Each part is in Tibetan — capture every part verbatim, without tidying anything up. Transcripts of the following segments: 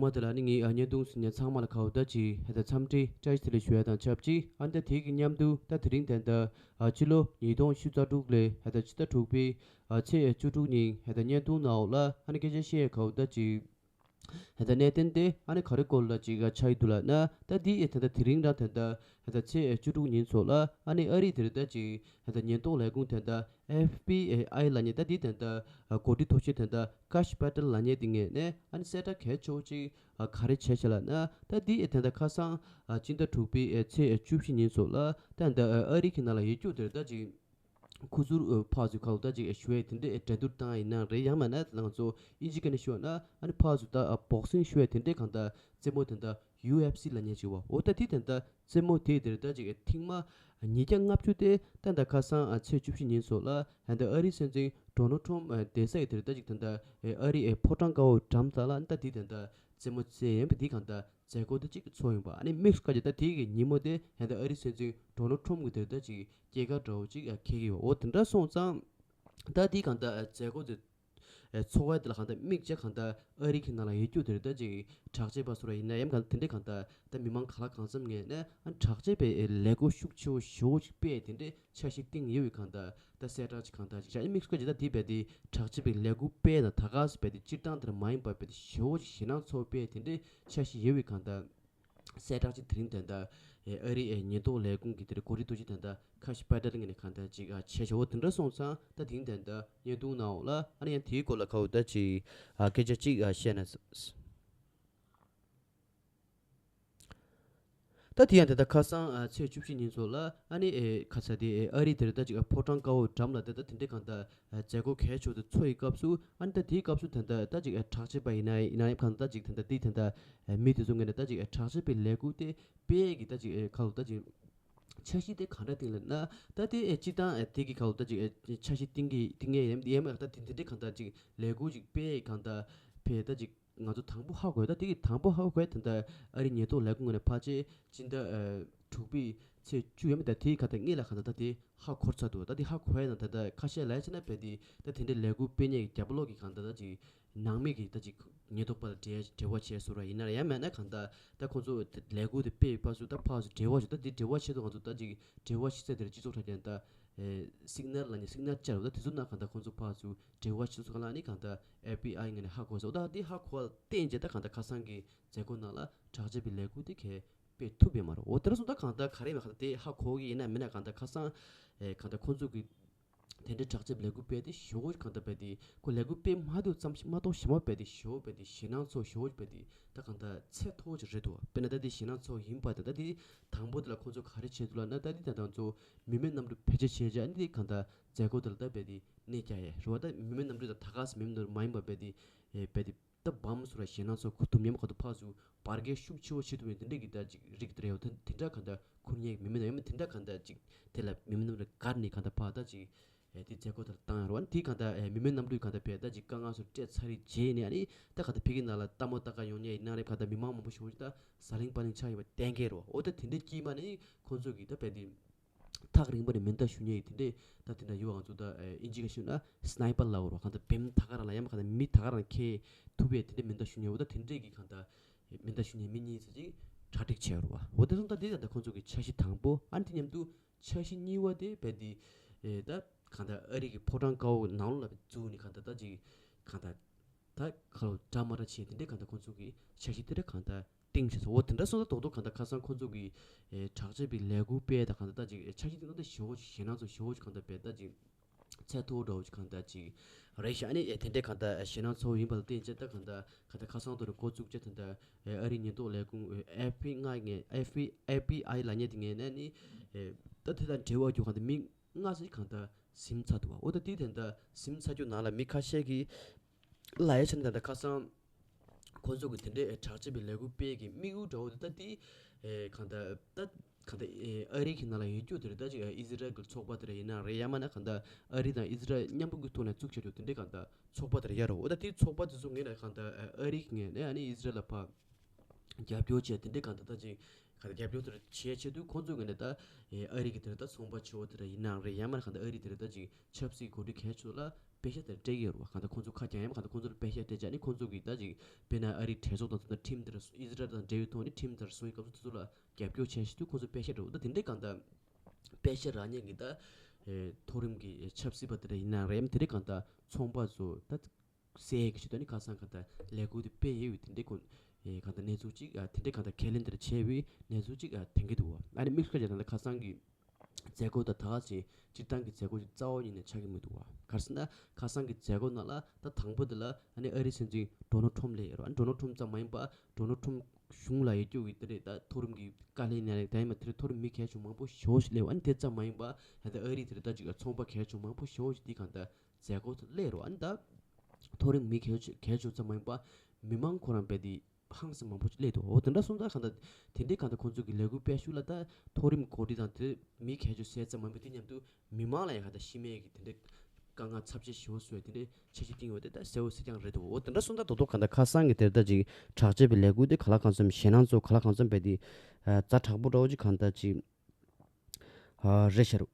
མ་དེ་ལ་ནི་ངའི་ཨ་བརྙན་ཐུང་གཟིགས་མཁན་ཚང་མ་ལ་ཁ་བོ་ད་ཅིག་ཧེ་ད་འཚམས་འདྲི་བཀྲ་ཤིས་བདེ་ལེགས་ཞུ་ཡ་དང་ཆབས་ཅིག་ཨ་ནི་ད་དེ་གི་མཉམ་དུ་ད་དེ་རིང་ད་ལྟ་ཨ་ཕྱི་ལོ་ཉིས་སྟོང་བཅུ་དྲུག་ལས་ཧེ་ད་ཕྱི་ཟླ་དྲུག་པའི་ཨ་ཚེས་བཅུ་དྲུག་ཉིན་ཧེ་ད་བརྙན་ཐུང་ནང་ལ་ཨ་ནི་སྐད་ཆ་བཤད་ཡ་ཁ་བོ་ད་ཅིག་ཧེ་ད་གནད་དོན་དེ་ཨ་ནི་ག་རེ་སྐོར་ལ་ཅིག་ཨ་ཆགས་ཡི་འདུག་ལབ་ན། ད་འདི་ཨེ་ད་ད་དེ་རིང་རང་ད་ད་ཧེ་ད་ཚེས་བཅུ་དྲུག་ཉིན་ཚོ་ལ་ཨ་ནི་ཨ་རི་དེར་ད་ཅིག་ཧེ་ད་ཉེན་རྟོག་ལས་ཁུངས་ད་ད་ཨེཕ་བི་ཨའི་ལབ་མཁན་ད་འདི་ད་ད་འགོ་ཁྲིད་ཐུགས་ཆེ་ད་ད་ཀཱཤ་པ་ཏེལ་ལབ་མཁན་དེ་ངོས་ནས་ཨ་ནི་གསལ་བསྒྲགས་གལ་ཆེ་བོ་ཅིག་ཨ་ག་རེ་བྱས་ཤག་ལབ་ན། ད་འདི་ཨེ་ད་ད་ཁ་སང་ཨ་སྤྱི་ཟླ་དྲུག་པའི་ཨེ་ཚེས་བཅུ་བཞི་ཉིན་ཚོ་ལ་ད་ད་ཨ་རི་གི་ནང་ལ་ཡོད་རྒྱུ་དེར་ད་ཅིག་ཁུ་ཚུར་ཨ་ཕར་ཚུར་ཁ་ལོ་ད་ཅིག་ཞུ་ཡས་དེ་འདྲས་འགྲན་བསྡུར་བཏང་ཡིན་ན་རེད། ཡང་མིན་ན་ང་ཚོ་ཨིན་ཇི་སྐད་ནས་ཞུ་བ་ན་ཨ་ནི་ཕར་ཚུར་ད་ཨ་བོག་སིང་ཞུ་ཡས་དེ་འདྲས་གང་ལྟར་རྩེད་མོ་དེ་འདྲ་ཡུ་ཨེཕ་སི་ལབ་མཁན་ཅིག་ཡོད་པ། འོ་ད་དེ་དེ་འདྲ་རྩེད་མོ་དེ་དེར་ད་ཅིག་ཐེངས་མ་ཉིས་བརྒྱ་ལྔ་བཅུ་དེ་ད་ད་ཁ་སང་ཨ་ཚེས་བཅུ་བཞི་ཉིན་ཚོ་ལ་ད་ཨ་རིའི་སྲིད་འཛིན་ཌོ་ནལ་ཊམ་ཕ་བསྡད་ས་ཡི་དེར་ད་ཅིག་ད་ད་ཨ་རི་ཨེ་ཕོ་བྲང་དཀར་པོ་འགྲམ་ད་ལ་ད་དེ་དེ་འདྲ་རྩེད་མོ་རྩེ་ཡིན་པ་འདི་གང་ལྟར་མཛད་སྒོ་དེ་གཅིག་ཚོགས་ཡོང་པ། ཨ་ནི་དམིགས་སུ་བཀར་གྱི་ད་དེ་གི་ཉིན་མོ་དེ་ཧེ་ད་ཨ་རི་སྲིད་འཛིན་ཌོ་ནལ་ཊམ་གྱི་དེར་ད་ཅིག་སྐྱེས་སྐར་འདྲ་བོ་ཅིག་འཁེལ་གྱི་ཡོད། འོ་དེ་འདྲ་སོང་ཙང་ད་དེ་གང་ལྟར་མཛད་སྒོ་དེ་ཚོགས་པ་དེ་ལ་གང་ལྟར་དམིགས་བྱས་གང་ལྟར་ཨ་རི་གི་ནང་ལ་ཡོད་རྒྱུ་དེར་ད་ཅིག་དྲག་ཆས་པ་སུ་ར་ཡིན་ན་ཡང་གང་དེ་འདྲས་གང་ལྟར་ད་མི་མང་ག་ལ་གང་འཚམ་ངོས་ནས་ཨ་དྲག་ཆས་པའི་ལས་འགུལ་ཤུགས་ཆེ་བོ་ཞེ་པོ་ཅིག་སྤེལ་དེ་འདྲས་འཆར་གཞི་བཏིང་ཡོད་པའི་གང་ལྟར་ད་གསལ་བསྒྲགས་ཅིག་གང་ལྟར་ཅིག་བྱས། དམིགས་སུ་བཀར་གྱི་ད་དེ་རྦད་དེ་དྲག་ཆས་པའི་ལས་འགུལ་སྤེལ་དང་ད་ག་སེ་རྦད་དེ་སྤྱིར་བཏང་དེར་མ་ཡིན་པར་རྦད་དེ་ཞེ་པོ་ཅིག་ཞེད་སྣང་ཚ་བོ་སྤེལ་དེ་འདྲའི་འཆར་གཞི་ཡོད་པའི་གང་ལྟར་གསལ་བསྒྲགས་ཅིག་དེ་རིང་ད་ལྟ་ཨ་རི་ཉེན་རྟོག་ལས་ཁུངས་ཀྱི་དེར་འགོ་ཁྲིད་ཐུགས་ཆེ་ད་ལྟ་ཁཱཤ་པ་ཏེལ་ངོས་ནས་གང་ལྟར་ཅིག་བྱས་བྱས། འོ་དེ་འདྲ་སོང་ཙང་ད་དེ་རིང་ད་ལྟ་བརྙན་ཐུང་ནང་འོག་ལ་ཨ་ནི་ཡང་དེའི་སྐོར་ལ་ཁ་བོ་ད་ཅིག་སྐད་ཆ་ཅིག་བཤད་ན། ད་དེ་ཡང་དེ་ལྟར་ཁ་སང་ཨ་ཚེས་བཅུ་བཞི་ཉིན་ཚོ་ལ་ཨ་ནི་ཨེ་ཁ་ས་དེ་ཨེ་ཨ་རི་དེར་ད་ཅིག་ཨ་ཕོ་བྲང་དཀར་པོ་འགྲམ་ལ་དེ་ད་དེ་འདྲའི་གང་ལྟར་ཨ་མཛད་སྒོ་གལ་ཆེ་བོ་དེ་ཚོགས་ཡི་སྐབས་སུ་ཨ་ནི་ད་དེའི་སྐབས་སུ་ད་ལྟ་ད་ཅིག་ཨ་དྲག་ཆས་པ་ཡིན་ན་ཡིན་ན་ཡང་གང་ལྟར་ད་ཅིག་ད་ལྟ་དེ་ད་ལྟ་ཨ་མི་དེ་ཚོ་ངོས་ནས་ད་ཅིག་ཨ་དྲག་ཆས་པའི་ལས་འགུལ་དེ་སྤེལ་གི་ད་ཅིག་ཨ་ཁ་ལོ་ད་ཅིག་འཆར་གཞི་དེ་གང་འདྲ་བཏིང་ལབ་ན། ད་དེ་ཨེ་སྤྱིར་བཏང་ཨེ་དེ་གི་ཁ་ལོ་ད་ཅིག་ཨེ་འཆར་གཞི་བཏིང་གི་བཏིང་ངེས་ཡིན་ཡིན་མ་ད་དེ་དེ་འདྲའི་གང་ལྟར་ཅིག་ལས་འགུལ་ཅིག་སྤེལ་གང་ལྟར་ཕེ་ད་ཅིག་ང་ཚོ་དང་པོ་ཧ་གོ་ཡ། ད་དེ་གི་དང་པོ་ཧ་གོ་ཡ་དེ་འདྲ་ཨ་རི་ཉེན་རྟོག་ལས་ཁུངས་ངོས་ནས་ཕལ་ཆེར་སྤྱི་ཟླ་ཨ་དྲུག་པའི་ཚེས་བཅུ་ཡོད་མེད་ད་དེའི་ཁ་ད་སྔས་ལ་གང་ལྟར་ད་དེ་ཧ་གོ་ཚར་འདུག་ད་དེ་ཧ་གོ་ཡ་ན་ད་ད་ཁ་ཤས་ལ་ཡ་བྱས་ན་བས་དེ་ད་དེ་འདྲའི་ལས་འགུལ་སྤེལ་མཁན་གྱི་རྒྱབ་ལོགས་ཀྱི་གང་ལྟར་ད་ཅིག་ནང་མི་གི་ད་ཅིག་ཉེན་རྟོག་པ་ལ་འབྲེལ་འབྲེལ་བ་བྱས་སུ་ར་ཡིན་ན་ཡང་མེད་ན་གང་ལྟར་ད་ཁོང་ཚོ་ལས་འགུལ་དེ་སྤེལ་བའི་བར་སུ་ད་ཕར་ཚུར་འབྲེལ་བ་བྱས། ད་དེ་འབྲེལ་བ་བྱས་དུས་ང་ཚོ་ད་ཅིག་འབྲེལ་བ་བྱེད་ས་དེར་སྤྱི་ཚོགས་དྲ་རྒྱ་ད་ཨེ་སིག་ནལ་ལབ་ནས་སིག་ནལ་བཅར་བ་ད་དེ་ཚོ་ནང་གང་ལྟར་ཁོང་ཚོ་ཕར་ཚུར་འབྲེལ་བ་བྱེད་ཚུལ་གང་ལ་ནི་གང་ལྟར་ཨེཕ་བི་ཨའི་ངོས་ནས་ཧ་གོ་སོང་། ད་དེ་ཧ་གོ་བ་བརྟེན་བྱས་ད་གང་ལྟར་ཁ་སང་གི་མཛད་སྒོ་ནང་ལ་དྲག་ཆས་པའི་ལས་འགུལ་དེ་གས་སྤེལ་ཐུབ་ཡོད་མ་རེད། འོ་དེ་འདྲ་སོང་ད་གང་ལྟར་ག་རེ་ཡིན་མིན་གང་ལྟར་དེ་ཧ་གོ་གི་ཡིན་ན་མིན་ན་གང་ལྟར་ཁ་སང་ཨེ་གང་ལྟར་ཁོང་ཚོ་གི་དེ་འདྲའི་དྲག་ཆས་ལས་འགུལ་སྤེལ་ཏེ་ཞེ་པོ་གང་ལྟར་སྤེལ་ཏེ་ཁོ་ལས་འགུལ་སྤེལ་མ་ཐུབ་ཙམ་ཞིག་མ་གཏོགས་ཞེ་མ་སྤེལ་ཏེ་ཞེ་པོ་སྤེལ་ཏེ་ཞེད་སྣང་ཚོར་ཞེ་པོ་སྤེལ་ཏེ་ད་གང་ལྟར་ཚད་མཐོ་བོ་ཅིག་རེད་འདུག་དཔེར་ན་ད་དེ་ཞེད་སྣང་ཚོར་ཡིན་པ་དང་ད་དེ་དང་པོ་དེ་ལ་ཁོང་ཚོ་ག་རེ་བྱས་འདུག་ལབ་ན། ད་དེ་ད་དང་ཚོ་མི་མེད་གནམ་གྲུ་བེད་སྤྱོད་བྱས་བྱས་ཨ་ནི་དེ་གང་ལྟར་མཛད་སྒོ་དེ་ལ་ད་སྤེལ་ཏེ་གནས་རྒྱག་ཡས་རེད་བ། ད་མི་མེད་གནམ་གྲུ་དང་ད་ག་སེ་མི་མེད་གནམ་གྲུ་མ་ཡིན་པ་སྤེལ་ཏེ་ཨེ་སྤེལ་ཏེ། ད་བམ་སུ་ར་ཞེད་སྣང་ཚོར་ཁུ་ཐུམ་ཉམས་ཁ་ཐུག་ཕར་ཚུར་བར་བརྒལ་ཤུགས་ཆེ་བོ་བྱེད་ཐུབ་ཡོད་དེ་འདྲས་ཀྱི་ད་ཅིག་རིགས་དེ་འདྲ་ཡོད། དེ་དེ་འདྲ་གང་ལྟར་ཁུར་མཁན་གྱི་མི་མེད་ན་ཡོད་མེད་དེ་འདྲ་གང་ལྟར་ཅིག་དེ་ལ་མི་མེད་གནམ་གྲུ་བཀར་ནས་གང་ལྟར་ཕར་ད་ཅིག་ཨེ་དེ་མཛད་སྒོ་དེར་བཏང་ཡོད་རེད་བ། དེ་གང་ལྟར་ཨེ་མི་མེད་གནམ་གྲུ་གང་ལྟར་ཕར་ད་ཅིག་དཀའ་ངལ་སུ་སྤྲད་ཚར་རེད་བྱས་ནས་ཨ་ནི་ད་གང་ལྟར་ཕ་གི་ནང་ལ་ལྟད་མོ་ལྟ་ག་ཡོང་མཁན་ཡིན་ན་རེད། གང་ལྟར་མི་མང་མང་པོ་ཞེ་པོ་ཅིག་ད་ཟ་ལིང་པ་ལིང་ཆགས་ཡོད་པ་གཏན་འཁེལ་རེད་བ། འོ་ད་དེ་འདྲའི་དཀྱིལ་མ་ནས་ཁོང་ཚོ་གིས་ད་ཕར་དེ། ཐག་རིང་པོ་ནས་མེ་མདའ་གཞུ་མཁན་ཡིན་དེ་འདྲས་ད་དེ་འདྲ་ཡོད། ང་ཚོ་ད་ཨིན་ཇི་ག་ཞུ་ན་སི་ནའི་པར་ལབ་རོ། གང་ལྟར་བེམ་ད་ག་རང་ལ་ཡང་མ་གང་ལྟར་མི་ད་ག་རང་ཁྱེར་ཐུབ་པའི་དེ་འདྲས་མེ་མདའ་གཞུ་མཁན་ཡོད། ད་དེ་འདྲས་ཀྱི་གང་ལྟར་མེ་མདའ་གཞུ་མཁན་མི་གཉིས་ཙམ་ཅིག་གྲ་སྒྲིག་བྱས་རོ་བ། འོ་དེ་སོང་ད་དེ་ད་ལྟ་ཁོང་ཚོ་གི་འཆར་གཞི་དང་པོ་ཨ་ནི་དེ་མཉམ་དུ་འཆར་གཞི་གཉིས་པ་དེ་བས་དེ་ད་གང་ལྟར་ཨ་རི་གི་ཕོ་བྲང་དཀར་པོ་ནང་ལོགས་ལ་བཙུགས་ནས་གང་ལྟར་ད་ཅིག་གང་ལྟར་ད་ག་ལོ་འདྲ་མ་འདྲ་བྱས་དེ་འདྲས་གང་ལྟར་ཁོང་ཚོ་གི་འཆར་གཞི་དེ་འདྲ་གང་ལྟར། སྟེང་ཞེས་སོ། འོ་དེ་འདྲ་སོང་ད་རྡོག་རྡོག་གང་ལྟར་ཁ་སང་ཁོང་ཚོ་གིས་ཨེ་དྲག་ཆས་པའི་ལས་འགུལ་སྤེལ་དང་གང་ལྟར་ད་ཅིག་ཨེ་འཆར་གཞི་དེ་ད་ཞེ་བོ་ཞེད་སྣང་ཚོར་ཞེ་བོ་ཅིག་གང་ལྟར་སྤེལ་ད་ཅིག་ཚད་མཐོ་བོ་འདྲ་བོ་ཅིག་གང་ལྟར་ཅིག་རེད་ཤག་ཨ་ནི་ཨེ་དེ་འདྲའི་གང་ལྟར་ཨེ་ཞེད་སྣང་ཚོར་ཡིན་པ་ལ་བརྟེན་བྱས་ད་གང་ལྟར་གང་ལྟར་ཁ་སང་དུ་ནས་འགོ་བཙུགས་བྱས་ད་ལྟ་ཨེ་ཨ་རིའི་ཉེན་རྟོག་ལས་ཁུངས་ཨེ་ཨེཕ་བི་ལབ་མཁན་ཨེཕ་བི་ཨེཕ་བི་ཨའི་ལབ་མཁན་དེ་ངས་ནས་ནི་ཨེ་ད་དེ་དང་འབྲེལ་བ་རྒྱུ་གང་ལྟར་མི་ལྔ་ཙམ་གང་ལྟར་ཟིན་ཚར་འདུག་བ། འོ་ད་དེ་དེ་འདྲ་ཟིན་ཚར་རྒྱུ་ནང་ལ་མི་ཁ་ཤས་ཀྱིས་ལབ་ཡ་ཆ་ནས་ད་ལྟ་ཁ་སང་ཁོང་ཚོ་གི་དེ་འདྲའི་དྲག་ཆས་པའི་ལས་འགུལ་སྤེལ་གི་དམིགས་ཡུལ་འདྲ་བོ་དེ་ད་དེ་ཨེ་གང་ལྟར་ད་གང་ལྟར་ཨེ་ཨ་རི་གི་ནང་ལ་ཡོད་རྒྱུ་དེ་རེད། ད་ཅིག་ཨི་ཟི་རལ་གི་ཚོགས་པ་དེ་རེད། ཡིན་ན་རེད་ཡང་མིན་ན་གང་ལྟར་ཨ་རི་དང་ཨི་ཟི་རལ་མཉམ་པོ་གི་ཐོག་ནས་བཙུགས་བྱས་རྒྱུ་དེ་འདྲའི་གང་ལྟར་ཚོགས་པ་དེ་རེད་ཡ་རོ། འོ་ད་དེ་ཚོགས་པ་དེ་ཚོ་ངོས་ནས་གང་ལྟར་ཨ་རི་གི་ངོས་ནས་ཨ་ནི་ཨི་ཟི་རལ་ལ་ཕར་རྒྱབ་སྐྱོར་བྱས་དེ་འདྲའི་གང་ལྟར་ད་ཅིག་གང་ལྟར་རྒྱབ་སྐྱོར་དེ་བྱས་བྱས་དུས་ཁོང་ཚོའི་ངོས་ནས་ད་ཨེ་ཨ་རི་གི་དེ་རེད་ད་ཚོང་པ་ཆེ་བོ་དེ་རེད། ཡིན་ན་རེད་ཡང་མིན་ན་གང་ལྟར་ཨ་རི་དེ་རེད་ད་ཅིག་ཆབ་སྲིད་འགོ་ཁྲིད་གལ་ཆེ་ལ་ པེ་ཤ་དེ་སྤྲད་ཀྱི་ཡོད་རེད་བ། གང་ལྟར་ཁོང་ཚོ་ཁ་རྒྱག་ཡ་མ་གང་ལྟར་ཁོང་ཚོར་པེ་ཤ་སྤྲད་བྱས་ནི་ཁོང་ཚོ་གིས་ད་ཅིག་དཔེར་ན་ཨ་རིའི་གྲོས་ཚོགས་དང་མཚོན་ན་ཁྲིམས་དེར་ཨི་ཟི་རལ་དང་འབྲེལ་བའི་ཐོག་ནས་ཁྲིམས་དེར་སྲུང་བའི་སྐབས་སུ་དེ་ཚོ་ལ་རྒྱབ་སྐྱོར་བྱས་ཤིག་དུས་ཁོང་ཚོ་པེ་ཤ་སྤྲད་འོ་ད་དེ་འདྲའི་གང་ལྟར་པེ་ཤ་རག་མཁན་གྱི་ད་མཐོ་རིམ་གྱི་ཆབ་སྲིད་པ་དེ་འདྲ་ཡིན་ན་རེད་དེ་འདྲའི་གང་ལྟར་ཚོང་པ་ཚོ་ད་སེ་གི་ཞིག་ད་ནི་ཁ་སང་ག་ད་ལས་འགུལ་དེ་སྤེལ་ཡོད་དེ་འདྲའི་ཁོ་ག་ད་གནས་ཚུལ་ཅིག་དེ་འདྲའི་ག་ད་ཁས་ལེན་དེར་བྱས་པའི་གནས་ཚུལ་ཅིག་ཐོན་གྱི་འདུག་བ། ཨ་ནི་དམིགས་སུ་བཀར་བྱས་ད་ལྟ་ཁ་སང་གི་མཛད་སྒོ་དང་ད་ག་ཅིག་སྤྱིར་བཏང་གི་མཛད་སྒོ་ཅིག་རྩ་བ་ཉིད་ནས་ཆགས་ཀྱི་མི་འདུག་བ། ག་རེ་ཟེར་ན་ཁ་སང་གི་མཛད་སྒོ་ནང་ལ་ད་དང་པོ་དེ་ལ་ཨ་ནི་ཨ་རིའི་སྲིད་འཛིན་ཌོ་ནལ་ཊམ་སླེབས་ཡོད་རེད། ཨ་ནི་ཌོ་ནལ་ཊམ་ཙམ་མ་ཡིན་པ་ཌོ་ནལ་ཊམ་གཞུང་ལ་ཡོད་རྒྱུ་གི་དེ་རེད། ད་མཐོ་རིམ་གྱི་བཀའ་བློན་ཡིན་ན་རེད། ད་ཡིན་པ་དེ་རེད། མཐོ་རིམ་མི་གལ་ཆེ་མང་པོ་ཞེ་པོ་ཞིག་སླེབས་ཡོད། ཨ་ནི་དེ་ཙམ་མ་ཡིན་པ་ད་ལྟ་ཨ་རིའི་དེ་རེད། ད་ཅིག་ཚོང་པ་གལ་ཆེ་མང་པོ་ཞེ་པོ་ཞིག་དེ་གང་ལྟར་མཛད་སྒོ་དེ་སླེབས་རོགས། ཨ་ནི་ད་མཐོ་རིམ་མི་གལ་ཆེ་གལ་ཆེ་ཙམ་མ་ཡིན་པ་མི་མང་ཁོ་རང་རྦད་དེ་ཧང་སང་མང་པོ་ཅིག་སླེབས་འདུག་འོ་དེ་འདྲ་སོང་ཙང་གང་ལྟར་དེ་འདྲའི་གང་ལྟར་ཁོང་ཚོ་གི་ལས་འགུལ་སྤེལ་ཤུགས་ལ་ད་མཐོ་རིམ་འགོ་ཁྲིད་དང་དེ་མི་གལ་ཆེ་ཟེར་ཙམ་མ་ཡིན་པ་དེ་མཉམ་དུ་མི་མང་ལ་ཡང་གང་ལྟར་ཤི་རྨས་ཀྱི་དེ་འདྲའི་དཀའ་ངལ་ཚབས་ཆེ་ཞེ་པོ་བཟོ་བའི་དེ་འདྲའི་འཆར་གཞི་བཏིང་ཡོད་དེ་ད་གསལ་བོ་གསལ་རྐྱང་རེད་འདུག་འོ་དེ་འདྲ་སོང་ཙང་རྡོག་རྡོག་གང་ལྟར་ཁ་སང་གི་དེར་ད་ཅིག་དྲག་ཆས་པའི་ལས་འགུལ་དེ་ག་ལ་གང་འཚམ་ཞེད་སྣང་ཚོ་ག་ལ་གང་འཚམ་རྦད་དེ་ཛ་དྲག་པོ་འདྲ་བོ་ཅིག་གང་ལྟར་ཅིག་རེད་ཤག་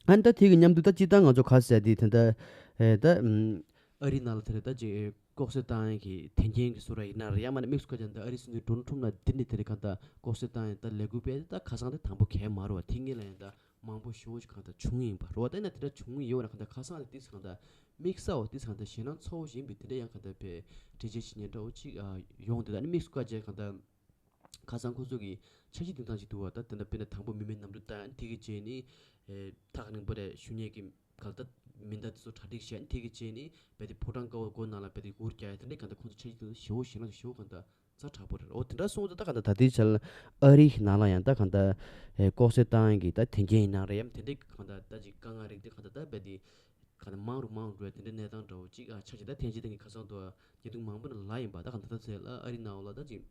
ཨ་ནི་ད་དེ་གི་མཉམ་དུ་ད་སྤྱིར་བཏང་ང་ཚོ་ག་ཟེར་དེ་དེ་འདྲ་ཨེ་ད་ཨམ། ཨ་རི་ནང་ལ་དེ་རེད། ད་ཅིག་ལྐོག་གསོད་བཏང་ཡག་གི་དོན་རྐྱེན་གྱི་བཟོ་འདྲ་ཡིན་ན་རེད། ཡང་མིན་ན་དམིགས་སུ་བཀར་ཀྱང་ད་ཨ་རི་སྲིད་འཛིན་ཌོ་ནལ་ཊམ་ལ་འདི་ནས་དེ་རེད། གང་ལྟར་ལྐོག་གསོད་བཏང་ཡག་ད་ལས་འགུལ་སྤེལ་ད་ཁ་སང་དེ་དང་པོ་གལ་མ་རེད་བ། དེ་སྔོན་ལ་ཡང་ད་མང་པོ་ཞེ་པོ་ཞིག་གང་ལྟར་བྱུང་ཡིན་པ་རེད་བ། ད་ན་དེ་འདྲ་བྱུང་ཡོད་ན་གང་ལྟར་ཁ་སང་ལ་དེ་གང་ལྟར་དམིགས་བསལ་བ་དེ་གང་ལྟར་ཞེད་སྣང་ཚ་བོ་ཞིག་ཡིན་པའི་དེ་འདྲ་ཡང་གང་ལྟར་བས་འགྲེལ་བརྗོད་བྱེད་མཁན་འདྲ་བོ་ཅིག་ཡོང་འདུག་ད་ནི་དམིགས་སུ་བཀར་བྱས་གང་ལྟར། ཁ་སང་ཁོ་ཚོ་གི་འཆར་གཞི་བཏིང་སྟངས་ཅིག་འདུག་བ། ད་དེ་འདྲ་དཔེར་ན་དང་པོ་མི་མེད་གནམ་གྲུ་བཏང་། དེ་གི་རྗེས་ནི་ཨེ་ཐག་རིང་པོ་རེད་ཞུ་མཁན་གྱི་ག་ལ་ད་མི་སྣ་དེ་ཚོ་གྲ་སྒྲིག་བྱས། དེ་གི་རྗེས་ནི་རྦད་དེ་ཕོ་བྲང་དཀར་པོ་སྒོ་ནང་ལ་རྦད་དེ་འུར་རྒྱག་ཡ་དེ་འདྲའི་གང་ལྟར་ཁོ་ཚོ་འཆར་གཞི་དེ་ཚོ་ཞེ་པོ་ཞེད་སྣང་ཞེ་པོ་གང་ལྟར་ཛ་དྲག་པོ་རེད། འོ་དེ་འདྲ་སོང་ཙང་ད་གང་ལྟར་ད་ལྟའི་ཆར་ཨ་རིའི་ནང་ལ་ཡང་ད་གང་ལྟར་ཨེ་ལྐོག་གསོད་བཏང་ཡག་གི་ད་དོན་རྐྱེན་ཡིན་ན་རེད། ཡང་དེ་འདྲའི་གང་ལྟར་ད་ཅིག་དཀའ་ངལ་རིགས་དེ་གང་ལྟར་ད་རྦད་དེ། གང་ལྟར་མང་རུ་མང་རུ་འགྲོ་བའི་དེ་འདྲའི་གནས་སྟངས་འདྲ་བོ་ཅིག་ཨ་ཆགས་ཀྱི། ད་ཐེངས་གཅིག་ཐེངས་གཉིས་ཁ་སང་དུ་ཉིས་སྟོང་མང་པོ་ནང་ལ་ཡིན་པ། ད་གང་ལྟར་ད་ཚེ་ལ་ཨ་རི་ནང་ལ་ད་ཅིག་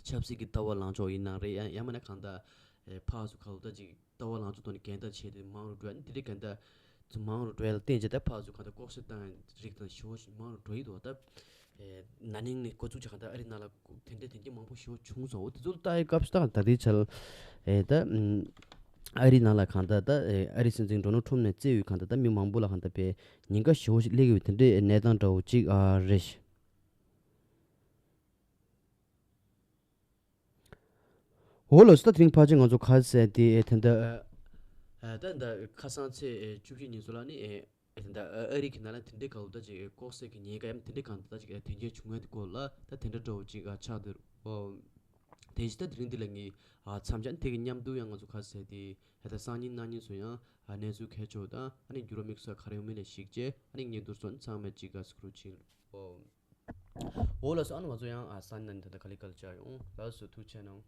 ཆབ་སྲིད་ཀྱི་ལྟ་བ་ལངས་ཕྱོགས་ཡིན་ན་རེད། ཡང་ཡང་མིན་ན་གང་ལྟར་ཨེ་ཕར་ཚུར་གང་ལ་ད་ཅིག་ལྟ་བ་ལངས་ཕྱོགས་ཐོག་ནས་འགལ་ཟླ་བྱས་ཏེ་མང་རུ་འགྲོ་ཡ་ནི་དེ་འདྲའི་གང་ལྟར་ཚུར་མང་རུ་འགྲོ་ཡ་ལ་བརྟེན་བྱས་ད་ཕར་ཚུར་གང་ལྟར་ལྐོག་གསོད་བཏང་ཡ་རིགས་དང་ཞེ་པོ་ཞིག་མང་རུ་འགྲོ་ཡི་འདུག་ད་ཨེ་ན་ནིང་ནས་འགོ་འཛུགས་བྱས་གང་ལྟར་ཨ་རི་ནང་ལ་དེ་འདྲའི་དོན་རྐྱེན་མང་པོ་ཞེ་པོ་བྱུང་སོང་། འོ་དེ་ཚོ་ལ་ལྟ་ཡི་སྐབས་སུ་ད་ད་ལྟའི་ཆར་ཨེ་ད་ཨམ། ཨ་རི་ནང་ལ་གང་ལྟར་ད་ཨེ་ཨ་རི་སྲིད་འཛིན་ཌོ་ནལ་ཊམ་ནས་གཙོས་པའི་གང་ལྟར་ད་མི་མང་པོ་ལ་གང་ལྟར་དཔེ་ཉེན་ཁ་ཞེ་པོ་ཞིག་སླེབས་ཀྱི་ཡོད་དེ་འདྲའི་གནས་སྟངས་འདྲ་བོ་ཅིག་ཨ་རེད། འོ་ལགས་སོ། ད་དེ་རིང་ཕལ་ཆེར་ང་ཚོ་ག་ཟེར་དེ་ཨེ་ད་ལྟ་ཨ་ད་ད་ཁ་སང་ཚེས་ཨེ་བཅུ་བཞི་ཉིན་སོ་ལ་ནི་ཨེ། ད་ལྟ་ཨ་རི་གི་ནང་ལ་དེ་འདྲའི་སྐབས་ལ་ད་ཅིག་ལྐོག་གསོད་ཀྱི་ཉེན་ཁ་ཡང་དེ་འདྲའི་གང་ལྟར་ད་ཅིག་དོན་རྐྱེན་བྱུང་ཡ་དེ་སྐོར་ལ་ད་དེ་འདྲ་འདྲ་བོ་ཅིག་ཨ་ཆགས་འདུག་ཨོ། དེ་བཞིན་ད་དེ་རིང་འདི་ལ་ངས་ཨ་མཚམས་སྦྱར། དེ་གི་མཉམ་དུ་ཡང་ང་ཚོ་ག་ཟེར་དེ་ད་ལྟ་སང་ཉིན་གནངས་ཉིན་སུ་ཡང་ཨ་གནས་ཚུལ་གལ་ཆེ་བ་དང་ཨ་ནི་འགྱུར་བ་དམིགས་བསལ་ག་རེ་ཡོང་མིན་ལ་གཞིགས་བྱས་ཨ་ནི་ངས་འདུག་སོང་ཚང་མས་ཅིག་ག་སྐུ་རུ་ཆིང་ཨོ། འོ་ལགས་སོ། ཨ་ནི་ང་ཚོ་ཡང་ཨ་སང་ཉིན་ད་ལྟ་ག་ལེ་ག་ལེ་བཅར་ཡོང་། ལགས་སོ། ཐུགས་རྗེ་གནང་།